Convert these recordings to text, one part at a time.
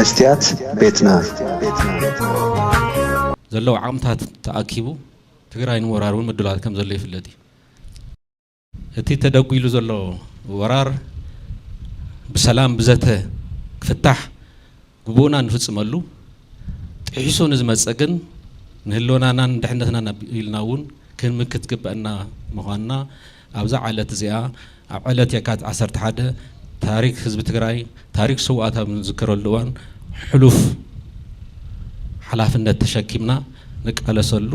መስትያት ቤትና። ዘለዉ ዓቕምታት ተኣኪቡ ትግራይ ንምውራር እውን ምድላት ከም ዘሎ ይፍለጥ እዩ። እቲ ተደጒሉ ዘሎ ወራር ብሰላም ብዘተ ክፍታሕ ግቡእና እንፍጽመሉ፣ ጥሒሱ ንዝመጽእ ግን ንህልውናናን ድሕነትናን ኢልና እውን ክንምክት ግበአና ምዃንና ኣብዛ ዕለት እዚኣ ኣብ ዕለት የካቲት ዓሰርተ ሓደ ታሪክ ህዝቢ ትግራይ ታሪክ ስውኣት ኣብ ንዝከረሉ እዋን ሕሉፍ ሓላፍነት ተሸኪምና ንቃለሰሉ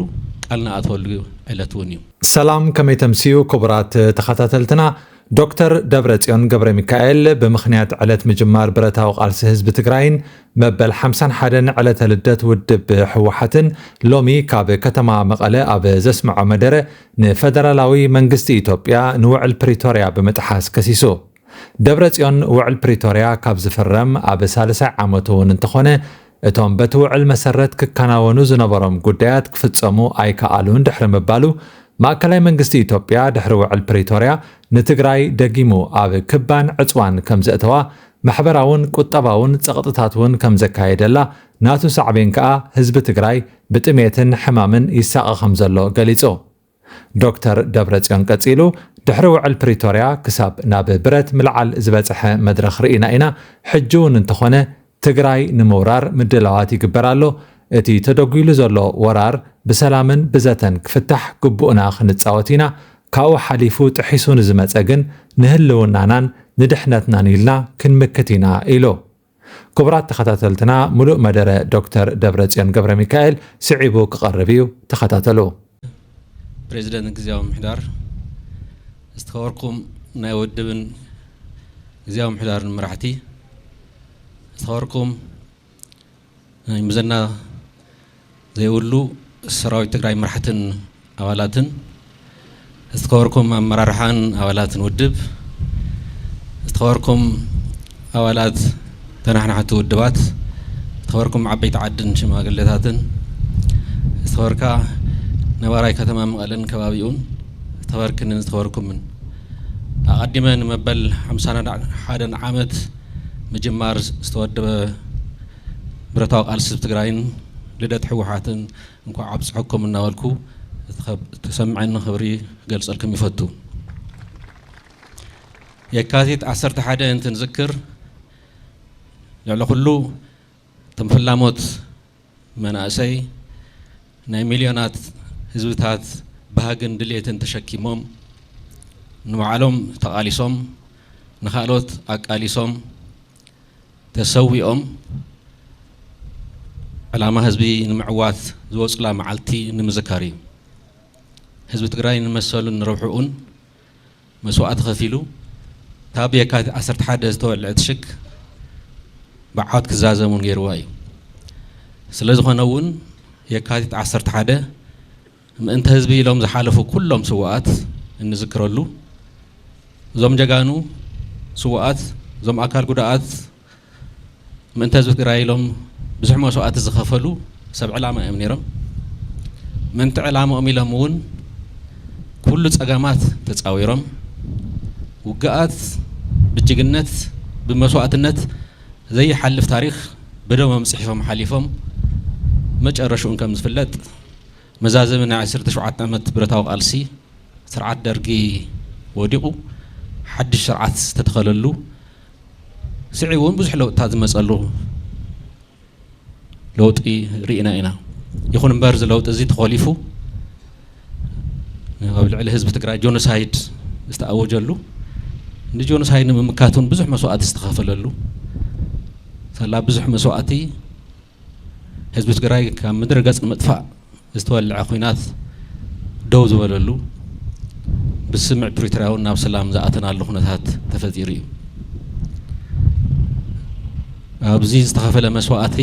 ቃል ንኣትወሉ ዕለት እውን እዩ። ሰላም፣ ከመይ ተምስዩ ክቡራት ተኸታተልትና። ዶክተር ደብረጽዮን ገብረ ሚካኤል ብምኽንያት ዕለት ምጅማር ብረታዊ ቃልሲ ህዝቢ ትግራይን መበል ሓምሳን ሓደን ዕለተ ልደት ውድብ ህወሓትን ሎሚ ካብ ከተማ መቐለ ኣብ ዘስምዖ መደረ ንፈደራላዊ መንግስቲ ኢትዮጵያ ንውዕል ፕሪቶርያ ብምጥሓስ ከሲሱ። ደብረጽዮን ውዕል ፕሪቶርያ ካብ ዝፍረም ኣብ ሳልሳይ ዓመቱ እውን እንተኾነ እቶም በቲ ውዕል መሰረት ክከናወኑ ዝነበሮም ጉዳያት ክፍጸሙ ኣይከኣሉን ድሕሪ ምባሉ ማእከላይ መንግስቲ ኢትዮጵያ ድሕሪ ውዕል ፕሪቶርያ ንትግራይ ደጊሙ ኣብ ክባን ዕጽዋን ከም ዘእተዋ ማሕበራውን ቁጠባውን ጸቕጥታት እውን ከም ዘካየደላ ናቱ ሳዕቤን ከኣ ህዝቢ ትግራይ ብጥሜትን ሕማምን ይሳቐ ከም ዘሎ ገሊጹ። ዶክተር ደብረጽዮን ቀጺሉ ድሕሪ ውዕል ፕሪቶርያ ክሳብ ናብ ብረት ምልዓል ዝበጽሐ መድረኽ ርኢና ኢና፣ ሕጂ እውን እንተኾነ ትግራይ ንምውራር ምድላዋት ይግበር ኣሎ። እቲ ተደጒሉ ዘሎ ወራር ብሰላምን ብዘተን ክፍታሕ ግቡእና ክንጻወት ኢና። ካብኡ ሓሊፉ ጥሒሱ ንዝመጸ ግን ንህልውናናን ንድሕነትናን ኢልና ክንምክት ኢና ኢሉ። ክቡራት ተኸታተልትና፣ ምሉእ መደረ ዶክተር ደብረጽዮን ገብረ ሚካኤል ስዒቡ ክቐርብ እዩ። ተኸታተሉ። ፕሬዚደንት ግዝያዊ ምሕዳር ዝተኸበርኩም ናይ ውድብን ግዝያዊ ምሕዳርን መራሕቲ፣ ዝተኸበርኩም ናይ ምዘና ዘይብሉ ሰራዊት ትግራይ መራሕትን ኣባላትን፣ ዝተኸበርኩም ኣመራርሓን ኣባላትን ውድብ፣ ዝተኸበርኩም ኣባላት ተናሕናሕቲ ውድባት፣ ዝተኸበርኩም ዓበይቲ ዓድን ሽማግሌታትን፣ ዝተኸበርካ ነባራይ ከተማ መቐለን ከባቢኡን፣ ዝተኸበርክንን ዝተኸበርኩምን፣ ኣቐዲመ ንመበል ሓምሳን ሓደን ዓመት ምጅማር ዝተወደበ ብረታዊ ቃልሲ ህዝቢ ትግራይን ልደት ህወሓትን እንኳዕ ኣብፀሐኩም እናበልኩ ዝተኸብ-፣ ዝተሰምዐኒ ክብሪ ክገልፀልኩም ይፈቱ። የካቲት ዓሰርተ ሓደ እንትንዝክር ልዕሊ ኩሉ እቶም ፈላሞት መናእሰይ ናይ ሚልዮናት ህዝብታት ባህግን ድሌትን ተሸኪሞም ንባዕሎም ተቓሊሶም ንኻልኦት ኣቃሊሶም ተሰዊኦም ዕላማ ህዝቢ ንምዕዋት ዝወፁላ መዓልቲ ንምዝካር እዩ። ህዝቢ ትግራይ ንመሰሉን ንረብሕኡን መስዋእቲ ከፊሉ ካብ የካቲት ዓሰርተ ሓደ ዝተወልዐት ሽግ ብዓወት ክዛዘም እውን ገይርዋ እዩ። ስለ ዝኾነ እውን የካቲት ዓሰርተ ሓደ ምእንተ ህዝቢ ኢሎም ዝሓለፉ ኩሎም ስውኣት እንዝክረሉ፣ እዞም ጀጋኑ ስውኣት፣ እዞም ኣካል ጉዳኣት ምእንተ ህዝቢ ትግራይ ኢሎም ብዙሕ መስዋእቲ ዝኸፈሉ ሰብ ዕላማ እዮም ነይሮም። ምእንቲ ዕላምኦም ኢሎም እውን ኩሉ ፀገማት ተፃዊሮም፣ ውግኣት ብጅግነት ብመስዋእትነት ዘይሓልፍ ታሪኽ ብደሞም ፅሒፎም ሓሊፎም፣ መጨረሽኡን ከም ዝፍለጥ መዛዘሚ ናይ ዓሰርተ ሸውዓተ ዓመት ብረታዊ ቃልሲ ስርዓት ደርጊ ወዲቑ ሓድሽ ስርዓት ዝተተኸለሉ፣ ስዒቡ እውን ብዙሕ ለውጥታት ዝመፀሉ ለውጢ ርኢና ኢና። ይኹን እምበር እዚ ለውጢ እዚ ተኾሊፉ ኣብ ልዕሊ ህዝቢ ትግራይ ጆኖሳይድ ዝተኣወጀሉ፣ ንጆኖሳይድ ንምምካት እውን ብዙሕ መስዋእቲ ዝተኸፈለሉ፣ ሳላ ብዙሕ መስዋእቲ ህዝቢ ትግራይ ካብ ምድሪ ገፅ ንምጥፋእ ዝተወልዐ ኲናት ደው ዝበለሉ፣ ብስምምዕ ፕሪቶርያ እውን ናብ ሰላም ዝኣተናሉ ኩነታት ተፈጢሩ እዩ። ኣብዚ ዝተኸፈለ መስዋእቲ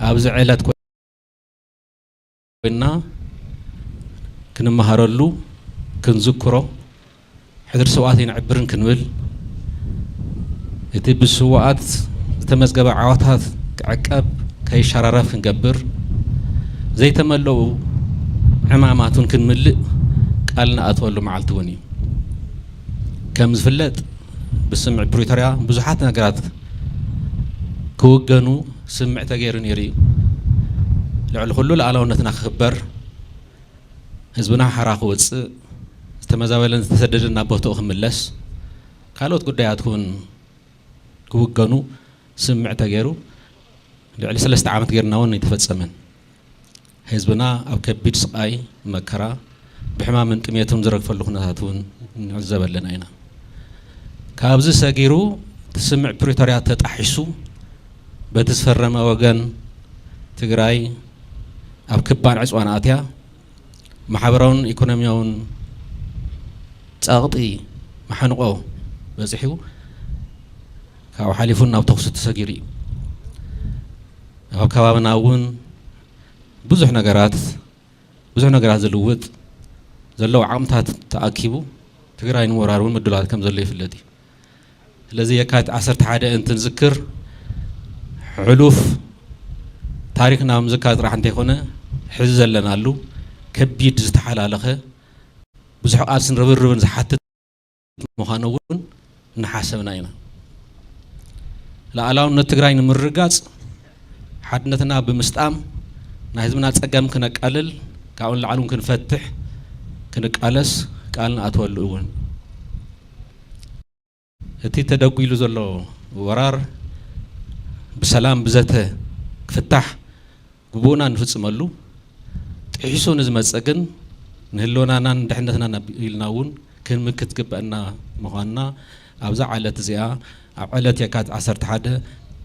ኣብዚ ዕለት ኮይና ክንመሃረሉ፣ ክንዝክሮ፣ ሕድሪ ስውኣት ኣይንዕብርን ክንብል፣ እቲ ብስውኣት ዝተመዝገበ ዓወታት ክዕቀብ ከይሸራረፍ ክንገብር፣ ዘይተመለኡ ዕማማት እውን ክንምልእ ቃል ንኣትወሉ መዓልቲ እውን እዩ። ከም ዝፍለጥ ብስምምዕ ፕሪቶርያ ብዙሓት ነገራት ክውገኑ ስምምዕ ተገይሩ ነይሩ እዩ። ልዕሊ ኩሉ ሉዓላውነትና ክኽበር፣ ህዝብና ሓራ ክወፅእ፣ ዝተመዛበለን ዝተሰደደን ናብ ቦትኡ ክምለስ፣ ካልኦት ጉዳያት እውን ክውገኑ ስምምዕ ተገይሩ ልዕሊ ሰለስተ ዓመት ገይርና እውን ኣይተፈፀመን። ህዝብና ኣብ ከቢድ ስቓይ መከራ ብሕማምን ጥሜትን ዝረግፈሉ ኩነታት እውን ንዕዘብ ኣለና ኢና። ካብዚ ሰጊሩ እቲ ስምምዕ ፕሪቶርያ ተጣሒሱ በቲ ዝፈረመ ወገን ትግራይ ኣብ ክባን ዕፅዋን ኣትያ ማሕበራውን ኢኮኖሚያውን ፀቕጢ ማሕንቆ በፂሑ ካብኡ ሓሊፉ ናብ ተኹሲ ተሰጊሩ እዩ። ኣብ ከባብና እውን ብዙሕ ነገራት ብዙሕ ነገራት ዝልውጥ ዘለዉ ዓቕምታት ተኣኪቡ ትግራይ ንምውራር እውን ምድላት ከም ዘሎ ይፍለጥ እዩ። ስለዚ የካቲት ዓሰርተ ሓደ እንትንዝክር ሕሉፍ ታሪክና ምዝካር ጥራሕ እንተይኮነ ሕዚ ዘለናሉ ከቢድ ዝተሓላለኸ ብዙሕ ቃልስን ርብርብን ዝሓትት ምዃኑ እውን እናሓሰብና ኢና። ሉዓላውነት ትግራይ ንምርግጋፅ ሓድነትና ብምስጣም ናይ ህዝብና ፀገም ክነቃልል ካብኡ ንላዕሊ እውን ክንፈትሕ ክንቃለስ ቃል ንኣትወሉ እውን እቲ ተደጒሉ ዘሎ ወራር ብሰላም ብዘተ ክፍታሕ ግቡእና እንፍፅመሉ ጥሒሱ ንዝመፀ ግን ንህልውናናን ድሕነትናን ኢልና እውን ክንምክት ግበአና ምዃንና ኣብዛ ዕለት እዚኣ ኣብ ዕለት የካቲት ዓሰርተ ሓደ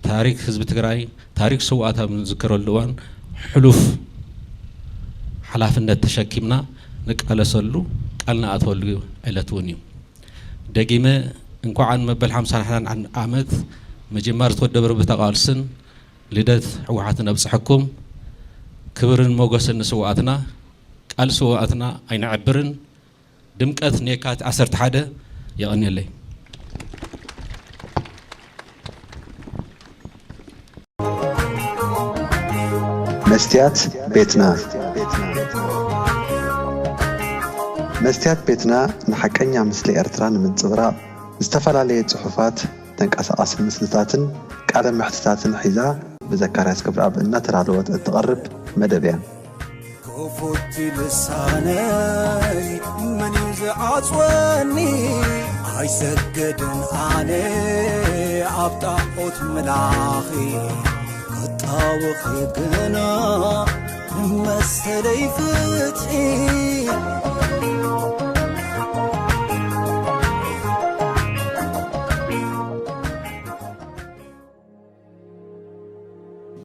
ታሪክ ህዝቢ ትግራይ ታሪክ ስውኣት ኣብ ንዝክረሉ እዋን ሕሉፍ ሓላፍነት ተሸኪምና ንቃለሰሉ ቃል ንኣትወሉ ዕለት እውን እዩ። ደጊመ እንኳዕ ንመበል ሓምሳን ሓደን ዓመት ምጅማር ዝተወደበ ርብታ ቃልስን ልደት ህወሓትን ኣብፅሐኩም። ክብርን ሞገስን ንስውኣትና። ቃል ስውኣትና ኣይነዕብርን። ድምቀት ንየካቲት ዓሰርተ ሓደ የቐንየለይ። መስትያት ቤትና መስትያት ቤትና ንሓቀኛ ምስሊ ኤርትራ ንምንጽብራቕ ዝተፈላለየ ጽሑፋት፣ ተንቀሳቓሲ ምስልታትን ቃለ መሕትታትን ሒዛ ብዘካርያስ ክብረኣብ እናተዳለወት እትቐርብ መደብ እያ። ክፉት ልሳነይ መን እዩ ዝዓጽወኒ? ኣይሰግድን ኣነ ኣብ ጣዖት ምላኺ ክጣወኺ ግና ንመሰለይ ፍትሒ